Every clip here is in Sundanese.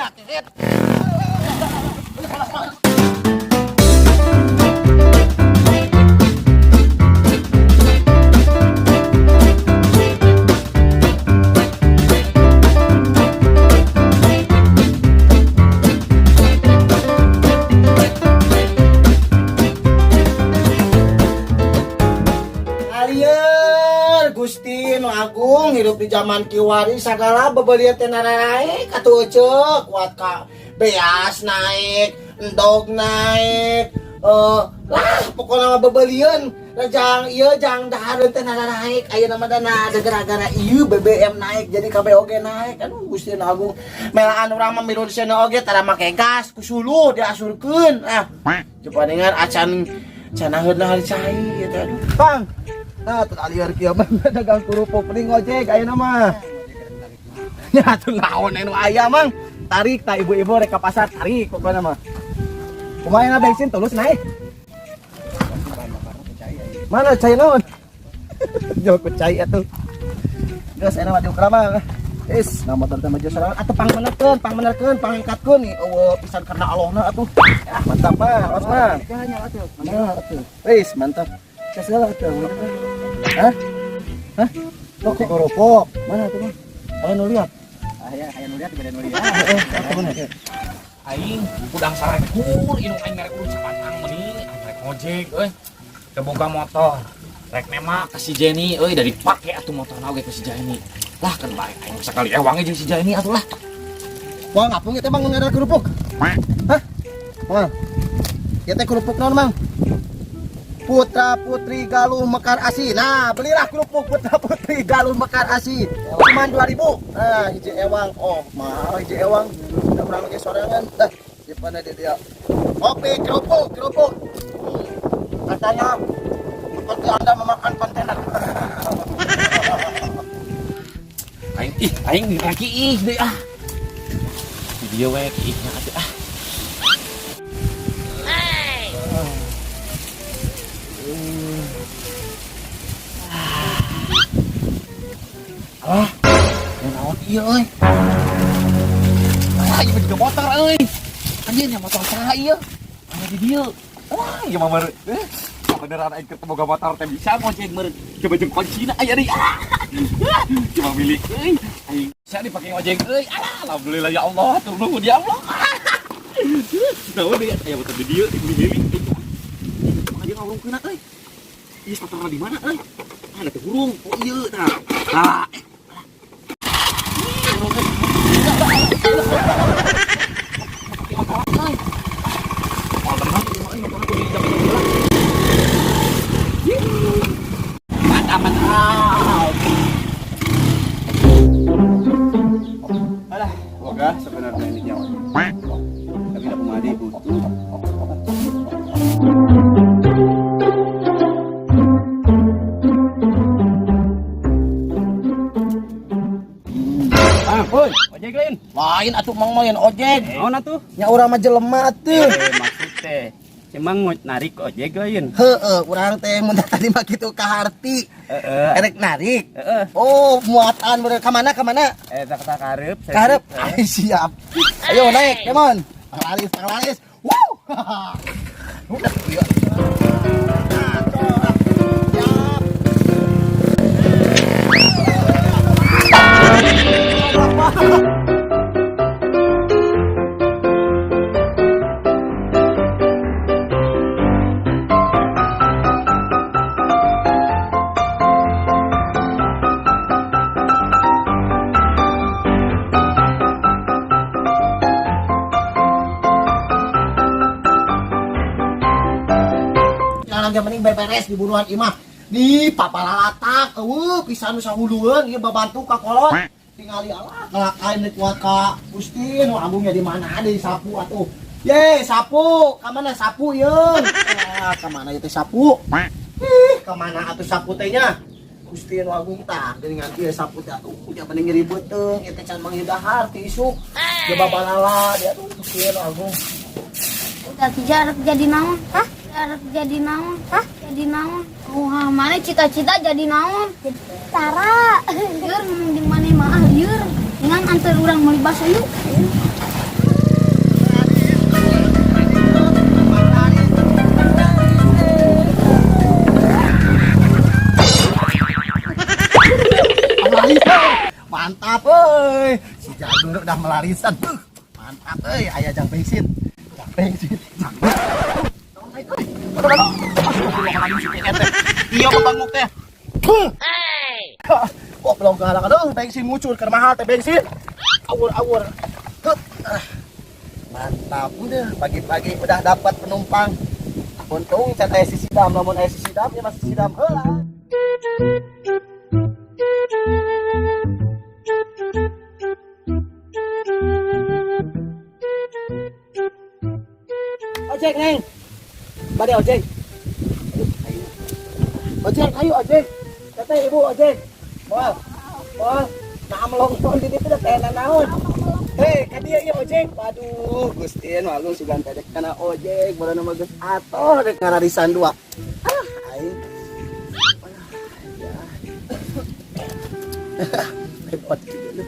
Sia kehet. Alieur Gusti nu agung, hidup di zaman kiwari sagala bebelian teh naik atuh ece, kuat ka beas naik, endog naik, lah pokoknya mah bebelian jang ieu jang dahareun teh naik. Ayeuna mah dana ada gara-gara ieu BBM naik, jadi kabeh oge naik. Aduh, Gusti nu agung, melaan urang mah milu disana oge tara make gas, ku suluh diasurkeun. Ah, coba dengar acan canaheun lah hari cai gitu. Aduh, Bang. Nah, tuh aliar kieu mah dagang kerupuk, mending ngojek ayeuna mah. Ya tuh naon anu aya, Mang. Tarik ta ibu-ibu rek ka pasar, tarik pokokna mah. Kumaha na bensin tulus naik? Mana cai naon? Jauh ku cai atuh. Geus enak mah diukur mah. Is, nah motor teh maju sorangan atuh, pangmenerkeun, pangmenerkeun, pangangkatkeun nih. Eueuh pisan karena Allahna atuh. Ya, mantap mah, awas mah. Nah, atuh. Wis, mantap. Geus heula atuh. Hah? Hah? Lo kok kerupuk? Mana tuh, Bang? Ayo nu lihat. Aya aya nu lihat, beda nu lihat. Heeh, atuh mana? Aing udang sarekur indung aing merek urang sapatang meuni aing rek ngojek euy. Teu boga motor. Rek nemak ka si Jenny euy, dari pake atuh motorna oge ka si Jenny. Lah kan bae aing sakali ewang jeung si Jenny atuh lah. Wah, ngapung ieu teh, Bang, ngadar kerupuk. Hah? Wah. Ieu teh kerupuk naon, Mang? Putra Putri Galuh Mekar Asi. Nah, belilah kerupuk Putra Putri Galuh Mekar Asi. Cuman 2000. Nah, hiji ewang. Oh, mahal hiji ewang. Udah urang ge sorangan. Dah, di mana dia dia. Kopi kerupuk, kerupuk. Katanya seperti Anda memakan kontainer. Aing ih, aing lagi ih deui ah. Di dieu we kiihnya atuh ah. Alah, naon ieu euy? Ah, ieu mah juga motor euy. Anjir, nya motor saha ieu? Aya di dieu. Wah, ieu mah baru. Beneran aing ketemu boga motor teh bisa ngojek meureun. Coba jeung kuncina aya deui. Ah. Cuma milik euy. Aing bisa dipake ngojek euy. Alah, alhamdulillah ya Allah, hatur nuhun ya Allah. Naon deui aya motor di dieu dibeli-beli. Aja ngawurungkeun euy. Ieu motorna di mana euy? Ah, da teu hurung. Oh ieu tah. Tah. Mantap, mantap. Alah, wagah sebenarnya ini jauh. Tapi da kumaha deui butuh. Ah, woi, ojek lain. Lain atuh, Mang, main ojek. Naon atuh? Nya urang mah jelema atuh. Eh, maksud teh emang narik ojek lain. Heeh, urang teh mun tadi mah kitu kaharti. Heeh. Erek narik. Heeh. Oh, muatan bener ka mana, ka mana? Eh, tak tak karep. Karep. Ay, siap. Ayo naik, come on. Panglaris, panglaris. Wow. Udah, iya. Nah, siap. Jangan yang penting beberes di buruan imah. Di papalalatak, eueuh pisan nu sahulueun ieu babantu ka kolot. Tingali alah kalakain deui kuat ka Gusti nu agungnya di mana deui sapu atuh. Ye, sapu, ka mana sapu yeun? Ah, ka mana ieu teh sapu? Ih, ka mana atuh sapu teh nya? Gusti nu agung tah geuningan ieu sapu teh atuh nya mending ribut teuing ieu teh can manghidahar ti isuk. Dia babalala dia aduh Gusti nu agung. Udah tidak arek jadi naon? Hah? Arek jadi naon? Hah? Jadi naon? Wah, mana cita-cita jadi naon? Jadi tentara. Lieur ngomong di mana mah ah lieur. Dengan antar urang meuli bakso yuk. Euy, si Jagur udah melarisan. Mantap euy, aya jang bensin. Jang bensin. Jang. Iya banguk teh. Kok belum kehalang aduh, bensin muncul keur mahal teh bensin. Awur-awur. Mantap udah pagi-pagi udah dapat penumpang. Untung can aya si Sidam, lamun aya si Sidam ya masih Sidam heula. Ojek neng. Bade ojek. Ojek ayo ojek. Teteh ibu ojek. Moal. Moal. Nah melongton di ditu teh naon. Hei, ka dieu ieu ojek. Waduh, Gusti nu agung sugan teh kana ojek, baru mah geus atoh rek ngararisan dua. Ah, aing. Ya. Repot kieu.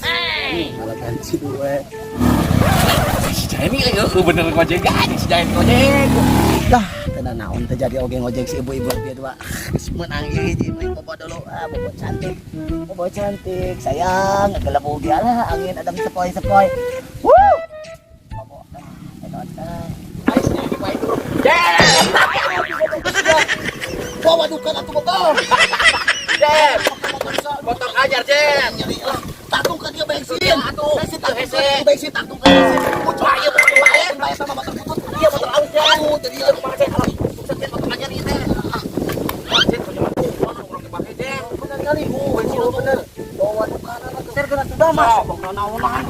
Hey. Malah ganti we. Si Jaini euy bener ngojek aja si Jaini ngojek. Dah, teu naon teh jadi oge ngojek si ibu-ibu dia dua. Geus meunang ieu hiji mending bobo dulu. Ah, bobo cantik. Bobo cantik, sayang, ngegelebug dia lah angin adam sepoi-sepoi. Wuh. Bobo. Ah, Ai si Jaini mah itu. Bawa dukan atuh bobo. Jen. Motor ajar Jen. Nyeri lah. Tatung ka dia bensin. Atuh. Bensin tatung. Bensin tatung ka bensin. Muncul ieu motor lain, lain sama motor butut. Iya motor alus Jen. Aduh, jadi ieu Kumaha Jen kalau sukses Jen motor anyar ieu teh. Jen kumaha urang dipake Jen. bener kali. Bensin bener. Bawa dukanan atuh. Ser geuna sudah mas. Sok naonan.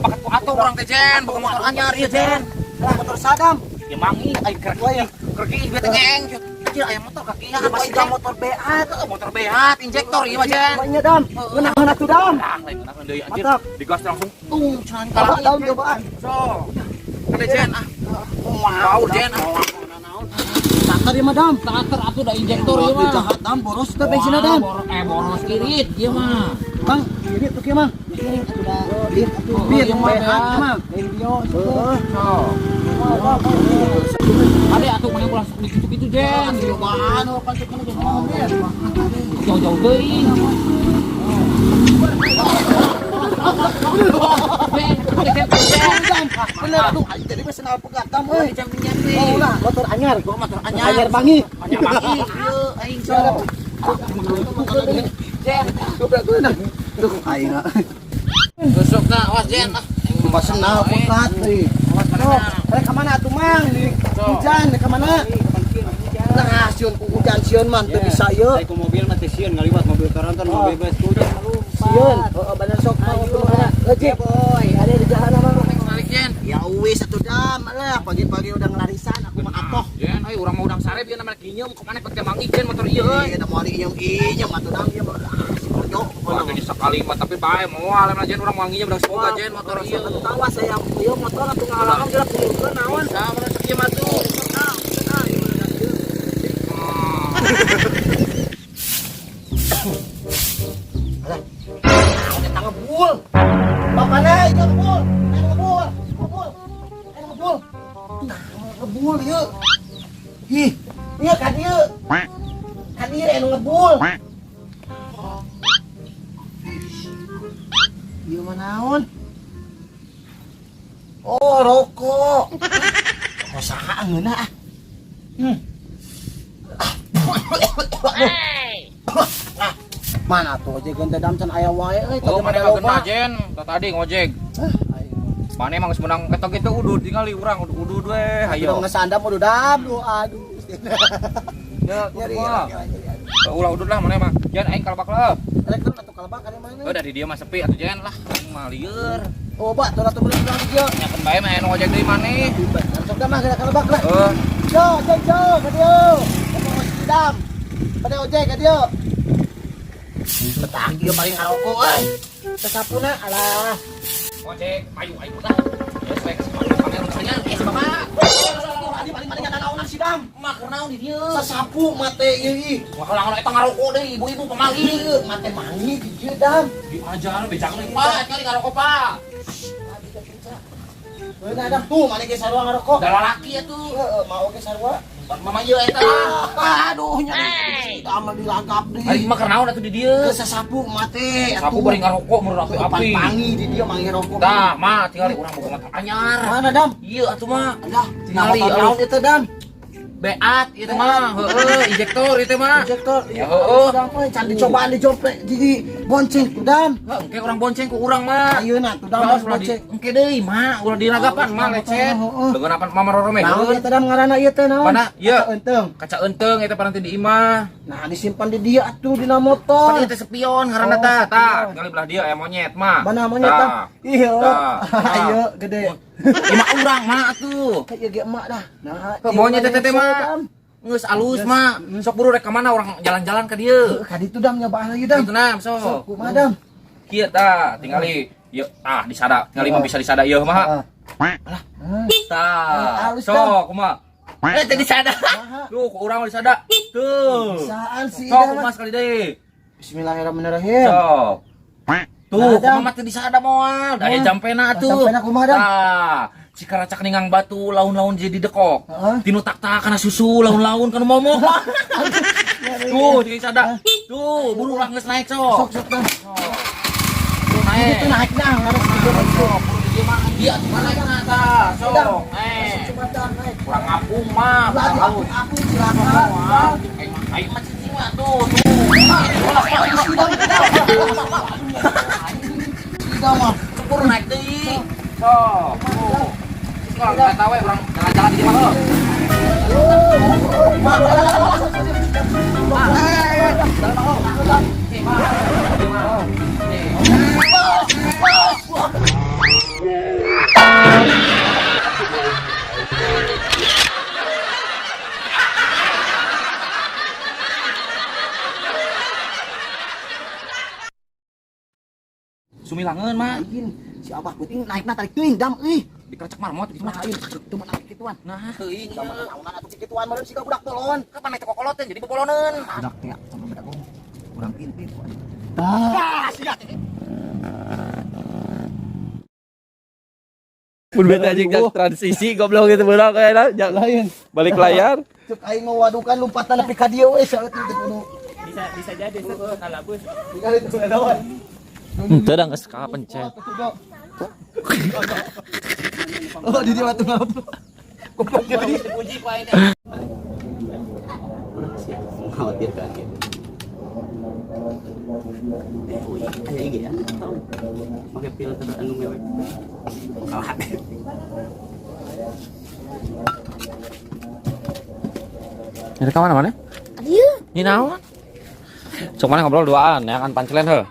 Bakat ku atuh urang teh Jen, boga motor anyar ieu Jen. Lah motor Sadam. Ya mangi aing keur keur ieu teh ngeng. Kecil aya motor kaki ya Masih da motor BA. Motor behat injektor ieu mah Jen. Banyak dam. Ngeunah atuh dam. Ah, lain ngeunah deui anjir. Mantap. Digas langsung tung cenah Kalau dam cobaan. So. Kade Jen ah. Wow Jen ah. Starter ieu mah dam. Starter atuh da injektor ieu mah. Jahat dam boros teh bensinna dam. Boros kirit ieu mah. Bang, kirit tuh kieu mah. Kirit atuh da. Bir atuh. Bir ieu mah behat ieu mah. Lain bio Heeh. So. Ade atuh mana ulah sok dikitu-kitu Jen. Cobaan oh kan tukang Jauh-jauh teuing. Bener atuh aing tadi mah senal pegat dam euy. Jam minyak teh. Oh lah, motor anyar. Gua motor anyar. Anyar bangi. Anyar bangi. Ieu aing sok. Jen, Dobrak geunah. Duh aing. Gosokna awas Jen ah. Cuma senal pegat euy. Awas mana? Rek ka mana atuh mang? Hujan rek ka mana? Nah, sieun ku hujan sieun man teu bisa ieu. Ai ku mobil mah teh sieun ngaliwat mobil toronton mobil bus hujan Sieun. Heeh, bener sok mah waktu mana? Lejik. Boy, ada di jalan mah. Balik Jen. Ya wis atuh dam lah pagi-pagi udah ngelarisan aku mah atoh. Jen, euy urang mah udang sarep ieu namanya kinyeum kemana pake mangi Jen motor ieu euy. Iya, moal inyem-inyem atuh dam ieu mah. Si Borjo. Wah, jadi sekali mah tapi bae moal lah Jen urang moal nginyeum udang semoga Jen motor ieu. Tawa saya ieu motor atuh ngahalangan geura pulungkeun naon. Sama mun sok ieu mah tuh. Alah. Naon eta ngebul. Bapana ieu ngebul. Ayo ngebul. Ngebul. Ayo ngebul. Nah, ngebul ieu. Ih, ieu ka dieu. Ka dieu anu ngebul. Ieu mah naon? Oh, rokok. Rokok saha ngeunah ah. Ah, mana tuh ojek teh dam can aya wae euy Oh, tadi mana mah mah loba. genah Jen, tadi ngojek. Ah, aing. Mana emang geus menang ketok itu udud tingali urang udud we, Hayo. hayo. Ngesandam udah dam lu aduh. Ya, Nyeri. kumaha? Ulah udud lah mana mah. Jen aing kalebak lah. Elektron atau kalebak ada mana? Oh, dari dia mah sepi atuh Jen lah. Aing mah lieur. Oh, Pak, tuh atuh bener di dieu. Nyakeun bae mah anu ngojek deui maneh. Sok dah mah kena kalebak lah. Heuh. Yo, ojek yo, ka dieu. Ngomong si dam. Pada ojek ka dieu. Betah ieu paling ngarokok euy. Sesapuna alah. Ngojek payu aing lah. Geus we pamer tanya eh si bapak. Adi paling-paling ada naonan si dam. Mah keur naon di dieu? Sasapu mate ieu ih. Wah, kalau eta ngarokok deui ibu-ibu pemali. Ieu mate mangi di dieu dam. Diajar bejakeun deui Pak, kali ngarokok Pak. Beunah dam tuh mane ge sarua ngarokok. Da lalaki atuh. Heeh, mau ge sarua. Mama ieu eta. Aduh nya. Amal dilagap deui. Ari mah keur naon atuh di dieu? Ke sasapu mate. Sapu bari ngarokok meureun api-api. Pangi di dieu manggih rokok. Tah, mah tinggal urang boga motor anyar. Mana Dam? Iya atuh mah. Alah, Tingali, motor naon itu Dam? Beat ieu teh mah, heueuh, injektor ieu teh mah. Injektor. Ya, heueuh. Dam euy, can dicobaan dijompe di bonceng tuh Dam. Heuh, engke urang bonceng ku urang mah. Ayeuna tuh Dam Ulah harus ulah di bonceng. engke deui mah, ulah diragapan mah lecet. Heeh. Leungeun apan mama roromeh. Naon ieu teh Dam ngaranna ieu teh naon? Mana? Ieu. Kaca eunteng. Kaca eunteng eta paranti di imah. Nah, disimpan di dia atuh dina motor. Pan ieu teh spion ngaranna Oh, tah. Tah, spion. tinggal belah dieu aya monyet mah. Mana monyet tah? Iya. Tah. Ayo gede. Imah urang mah atuh. Ieu ge emak dah. Nah, Ke monyet teh teh mah. Geus alus mah. Sok buru rek ka mana urang jalan-jalan ka dieu. Ka ditu Dam nyobaan lagi Dam. Itu nah, sok. Sok kumaha Dam? Kieu tah, tingali. Ieu tah disada. Tingali mah bisa disada ieu mah. Heeh. Tah. Halus, Sok kumaha? Eh teh disada. Kumaha? Tuh, ku urang mah disada. Tuh. Bisaan sih Sok Dam. kumaha sekali deui. Bismillahirrahmanirrahim. Sok. Tuh, Nah, Dam. kumaha mah teu disada moal. Da aya jampena atuh. Jampena kumaha, Dam? Tah, cikaracak ningang batu laun-laun jadi dekok. Heeh. Tinu tak-tak kana susu laun-laun kana momok. Tuh, jadi sada. Tuh, buru lah geus naik Sok sok. sok Dam. Tuh naik. Itu naik dah harus gitu. Sok, buru di dieu mah. Dia tuh mana naik tah. Dam. Sok. Eh. Coba Dam naik. Kurang ngapung mah, Lah kurang halus. aku silakan. Aing mah cicing mah tuh, tuh. Tidak mah. Buru naik deui. Sok. Tuh. Kalau nggak tahu ya, orang jalan-jalan di mana lo? Sumilangeun mah Lain si Abah penting naikna tarik teuing Dam euy. dikerecek marmot gitu mah. Lain itu mah naik kituan. Nah, teuing. Zaman naonan atuh kituan meureun siga budak tolon. Kapan naik kokoloten jadi boboloneun. Budak teh sama budak urang intip. Tah, sia teh. Mun beta anjing jak transisi goblok gitu beurang kayakna jak Lain. balik layar. Cek aing mau wadukan lompatan nepi ka dieu we saeutik teh kudu. Bisa bisa jadi sih kalabus. Tinggal itu lawan. Henteu da geus kapencet. Oh, di dia batu ngapa? Goblok jadi. Dipuji ku aing. Mengkhawatirkan gitu. Aya IG ya. Pakai filter anu mewek. Kalah. Dari ka mana mana? Adieu. Ini naon? Sok mana ngobrol duaan ya kan pancelen heuh.